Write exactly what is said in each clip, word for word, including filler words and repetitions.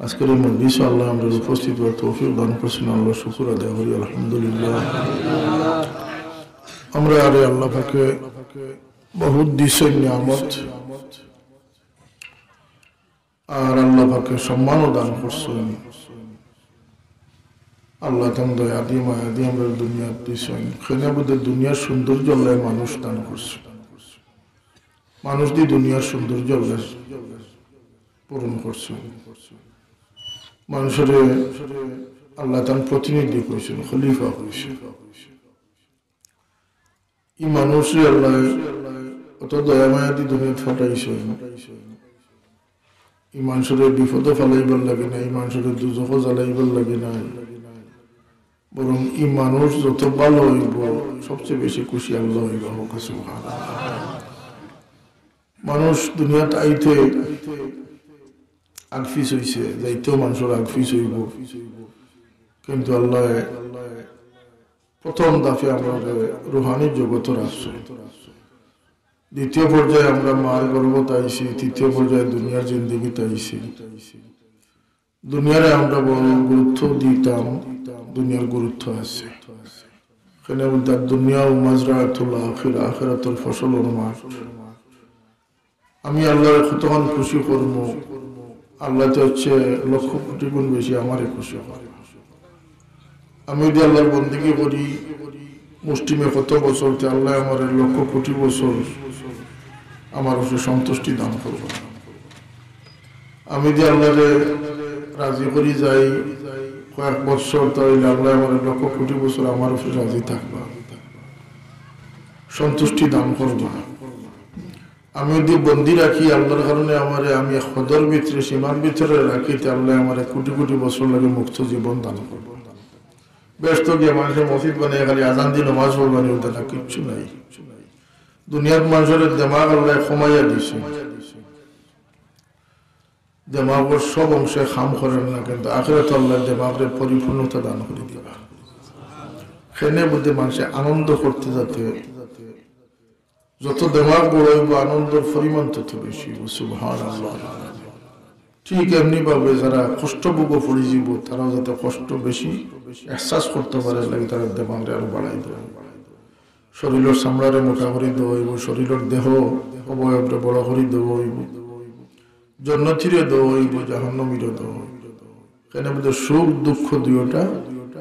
আজকের এই মজলিসে আল্লায় আমরারে উপস্থিত অওয়ার তৌফিক দান করছইন, আল্লার শুকুর আদায় করি, আলহামদুলিল্লাহ। আমরারে আল্লাহ পাকে বহুত দিছইন নিয়ামত, আর আল্লাহ পাকে সম্মানও দান করছইন। আল্লায় তান দয়া দি, মায়া দি আমরারে দুনিয়াত দিছইন। কেনে বুঝে দুনিয়ার সৌন্দর্য আল্লায় মানুষ দান করছইন। মানুষ দি দুনিয়ার সৌন্দর্য আল্লায় পূরণ করছইন। মানুষরে আল্লায় তান প্রতিনিধি কইছইন, খলিফা কইছইন। ই মানুষরে আল্লায় অত দয়া মায়া দি দুনিয়াত পাঠাইছইন। ই মানুষরে বিপদো ফালাইবার লাগি না, ই মানুষরে দুজখো জ্বালাইবার লাগি না, বরং ই মানুষ যত ভালো অইবো, সবচেয়ে বেশি খুশি আল্লাহ অইবা। কউক্কা সুবহানাল্লাহ। মানুষ দুনিয়াত আইতে আগফিছ অইছে, যাইতেও মানুষর আগফিছ অইবো, কিন্তু আল্লায় প্রথম ধাপে আমরারে রুহানি জগতো রাখছইন। দ্বিতীয় পর্যায়ে আমরা মার গর্ভত আইছি, তৃতীয় পর্যায়ে দুনিয়ার জিন্দেগিত আইছি। দুনিয়ারে আমরা বড় গুরুত্ব দিতাম, দুনিয়ার গুরুত্ব আছে। কেনে বুঝে দুনিয়া মাজরাতুল আখিরা, আখিরাতর ফসলর মাঠ। আমি আল্লারে কতখান খুশি করমু, আল্লায় তো হচ্ছে লক্ষ কোটি গুণ বেশি আমারে খুশি করবা। আমি যদি আল্লার বন্দেগি করি মুষ্টিমেয় কত বছর, তে আল্লায় আমারে লক্ষ কোটি বছর আমার উপরে সন্তুষ্টি দান করবা। আমি যদি আল্লারে রাজি করি যাই কয়েক বছর, তাইলে আল্লায় আমারে লক্ষ কোটি বছর আমার উপরে রাজি থাকবা, সন্তুষ্টি দান করবা। আমি যদি বন্দি রাখি আল্লার কারণে আমারে, আমি এক হদর ভিতরে, সীমার ভিতরে রাখি, তে আল্লায় আমারে কোটি কোটি বছর লাগি মুক্ত জীবন দান করবা। বেহেস্তো গিয়া মানুষে মসজিদ বানাইয়া খালি আজান দি নমাজ পড়বা নি, অতা না, কিচ্ছু নাই। দুনিয়াত মানুষর দেমাগ আল্লায় কমাইয়া দিছে, দেমাগর সব অংশে কাম করের না, কিন্তু আখিরাতো আল্লায় দেমাগরে পরিপূর্ণতা দান করি দিবা। কেনে বুঝে মানুষে আনন্দ করতে যাতে যত দেমাগ বড় অইবো, আনন্দর পরিমাণ তত বেশি অইবো। সুবহানাল্লাহ। ঠিক এমনি ভাবে যারা কষ্ট ভোগো পড়ি যাইবো, তারাও যাতে কষ্ট বেশি এহসাস করতে পারে, এর লাগি তারার দেমাগরে আরো বাড়াই দেওয়া অইবো। শরীলর চামড়ারে মোটা করি দেওয়া অইবো, শরীলর দেহ অবয়বরে বড় করি দেওয়া অইবো, জন্নতিরে দেওয়া অইবো, জাহান্নামীরে দেওয়া অইবো। কেনে বুঝে সুখ দুঃখ দুইটা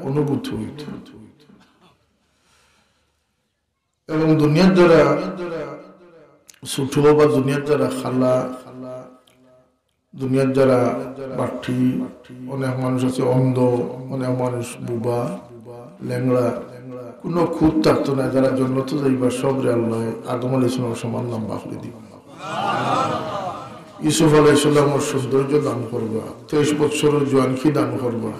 অনুভূত অইতো। এবং দুনিয়ার যারা ছোট বা দুনিয়ার যারা কালা, দুনিয়ার যারা বাট্টি, অনেক মানুষ আছে অন্ধ, অনেক মানুষ বুবা, লেংড়া, কোনো খুঁত থাকতো না। যারা জন্নতো যাইবা সবরে আল্লায় আদম আলাইহিস সালামর সমান লম্বা করি দিবা। ইউসুফ আলাইহিস সালামর সৌন্দর্য দান করবা, তেইশ বছরর জোয়ানকি দান করবা।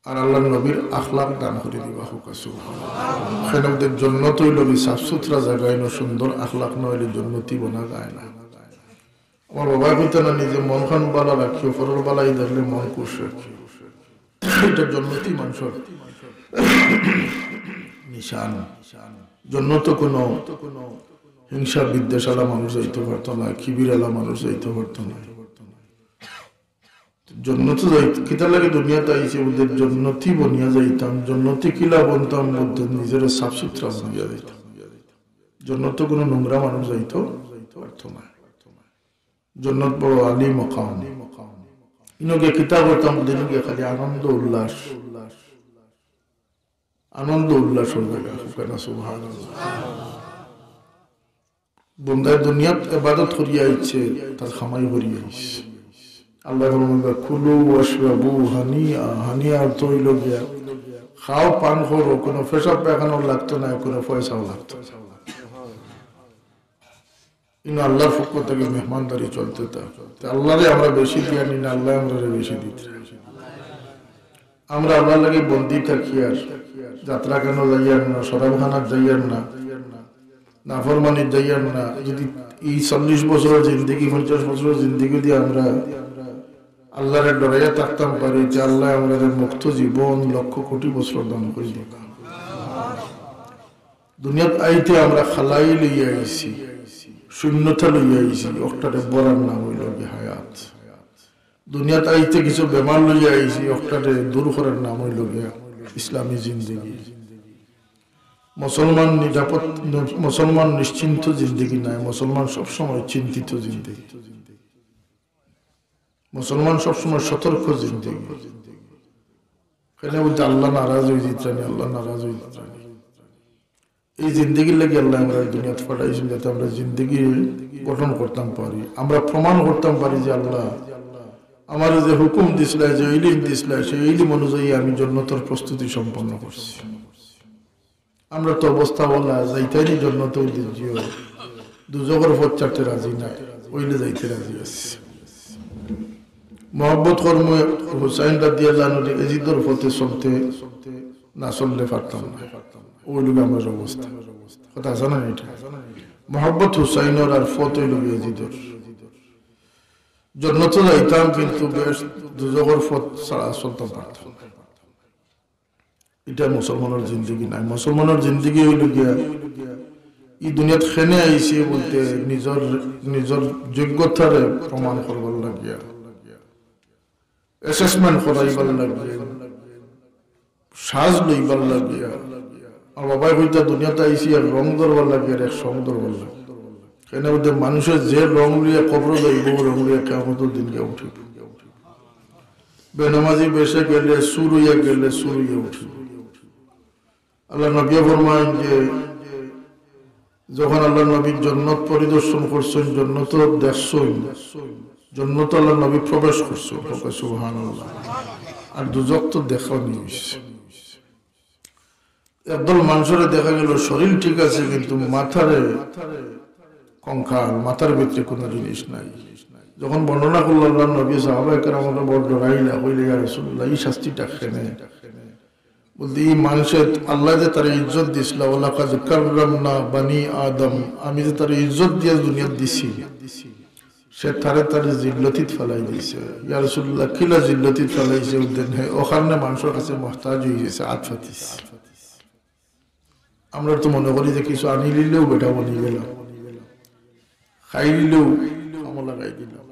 আর আল্লার নবীর আখলাক দান করি দিবা। কউক্কা সুবহানাল্লাহ। কেনে বুঝে জন্নত অইলো কি সাফ সুতরা জাগা, ইনো সুন্দর আখলাক না অইলে জন্নতি বনা যায় না। আমার বাবায় কইতা না নি যে মনখান বালা রাখিও, পরর বালাই দেখলে মন খুশ রাখিও। ইটা জন্নতি মানুষর নিশান। জন্নতো কোনো হিংসা বিদ্বেষ আলা মানুষ যাইতো পারতো না, কিবির আলা মানুষ যাইতো পারতো না। জন্নতো যাই, কিতার লাগি দুনিয়াত আইছি বুঝে জন্নতি বনিয়া যাইতাম, জন্নতি কিলা বনতাম বুঝে নিজরে সাফ সুতরা বনিয়া যাইতাম। জন্নতো কোনো নোংরা মানুষ যাইতো পারতো না। জন্নত বড় আলি মকাম। ইনো গিয়া কিতা করতাম বুঝে, ইনো গিয়া খালি আনন্দ উল্লাস, আনন্দ উল্লাসর জাগা। কউক্কা সুবহানাল্লাহ। বন্দায় দুনিয়াত ইবাদত করিয়া আইছে, তার কামাই করিয়া আইছে। আল্লায় ফরমাইবা, "কুলু ওয়াশরাবু হানিআ।" হানিআ অর্থ অইলো গিয়া, খাও, পান করো, কোনো পেশাব পায়খানাও লাগতো না, কোনো পয়সাও লাগতো না। ইনো আল্লার পক্ষ থাকি মেহমানদারি চলতে থাকতো। তে আল্লারে আমরা বেশি দিয়া নি না, আল্লায় আমরারে বেশি দিতা। আমরা আল্লার লাগি বন্দি থাকি আর যাত্রাখানো যাইয়ার না, শরাবখানাত যাইয়ার না, নাফরমানিত যাইয়ার না। যদি ই চল্লিশ বছরর জিন্দেগি, পঞ্চাশ বছরর জিন্দেগি দিয়া আমরা আল্লারে ডরাইয়া থাকতাম পারি, তে আল্লায় আমরারে মুক্ত জীবন লক্ষ কোটি বছর দান করি দিবা। দুনিয়াত আইতে আমরা খালাই লইয়া আইছি, শূন্যতা লইয়া আইছি, অকটারে ভরার নাম অইলো গি হায়াত। দুনিয়াত আইতে কিছু বেমার লইয়া আইছি, অকটারে দূর করার নাম অইল গিয়া ইসলামী জিন্দেগি। মুসলমান নিরাপদ, মুসলমান নিশ্চিন্ত জিন্দেগি নায়, মুসলমান সবসময় চিন্তিত জিন্দেগি, মুসলমান সবসময় সতর্ক জিন্দেগি। কেনে বুলতে আল্লাহ নারাজ অইযিতরানি, আল্লাহ নারাজ অইযিতরানি। এই জিন্দেগির লাগি আল্লাহ আমরা দুনিয়াত পাঠাইছইন, যাতে আমরা জিন্দেগি গঠন করতাম পারি, আমরা প্রমাণ করতাম পারি যে আল্লাহ আমার যে হুকুম দিছলা, যে ইলিম দিছলা, সেই ইলিম অনুযায়ী আমি জন্নতর প্রস্তুতি সম্পন্ন করছি। আমরা তো অবস্থা অলা, যাইতাইনি জন্নতে উদ্দিজিও, দুজখর পথ ছাড়তে রাজি নাই, অইলে যাইতে রাজি আছি। মহব্বত করমু হুসাইন রাদিয়াল্লাহু আনহুর এজিদর পথে চলতে, না চললে পারতাম না। অউ অইল গি আমরার অবস্থা। কথা আছে না এটা? মহব্বত হুসাইনর আর পথ অইল গি এজিদর। জন্নতে যাইতাম, কিন্তু বেহেস্ত দুজখর পথ ছাড়া চলতাম পারতাম না। এটা মুসলমানর জিন্দেগি নায়। মুসলমানর জিন্দেগি অইল গিয়া ই দুনিয়াত কেনে আইছি বুলতে নিজর, নিজর যোগ্যতারে প্রমাণ করবার লাগিয়া, assessment করাইবার লাগিয়া, সাজ লইবার লাগিয়া। আর বাবায় কইতা দুনিয়াত আইছি এক রং ধরবার লাগিয়া, আর এক সং ধরবার লাগিয়া। কেনে বুলতে মানুষে যে রং লইয়া কবরো যাইব, অউ রং লইয়া কিয়ামতর দিন গিয়া উঠিব। বেনমাজি বেশে গেলে, চুর অইয়া গেলে, চুর অইয়া উঠিব। আল্লাহর নবীয়ে ফরমাইন যে যখন আল্লাহর নবী জন্নত পরিদর্শন করছইন, জন্নত দেখছইন, জন্নত আল্লাহর নবী প্রবেশ করছইন, কউক্কা সুবহানাল্লাহ। আর দুজখ তো দেখা নি অইছে। একদল মানুষরে দেখা গেল শরীর ঠিক আছে, কিন্তু মাথারে কঙ্কাল, মাথার ভিতরে কোনো জিনিস নাই। যখন বর্ণনা করল আল্লাহর নবী, সাহাবায়ে কেরাম বড় ডরাইলা, কইলা, "ইয়া রাসূলুল্লাহ, ই শাস্তিটা কেনে?" বুলতে, ই মানুষে আল্লাহ যে তারে ইজ্জত দিছলা, "ওয়ালাকাদ কাররামনা বানি আদম", আমি যে তারে ইজ্জত দিয়া দুনিয়াত দিছি, সে তারে তারে জিল্লতিত ফালাই দিছে। ইয়া রাসূলুল্লাহ, কিলা জিল্লতিত ফালাইছে? বুলতে, হে অউ কারণে মানুষর কাছে মুহতাজ অইগেছে, আত পাতিছে। আমরা তো মনে করি যে কিছু আনি লিলেউ বেটা বনি গেলাম, খাই লিলেউ কামো লাগাই দিলাম।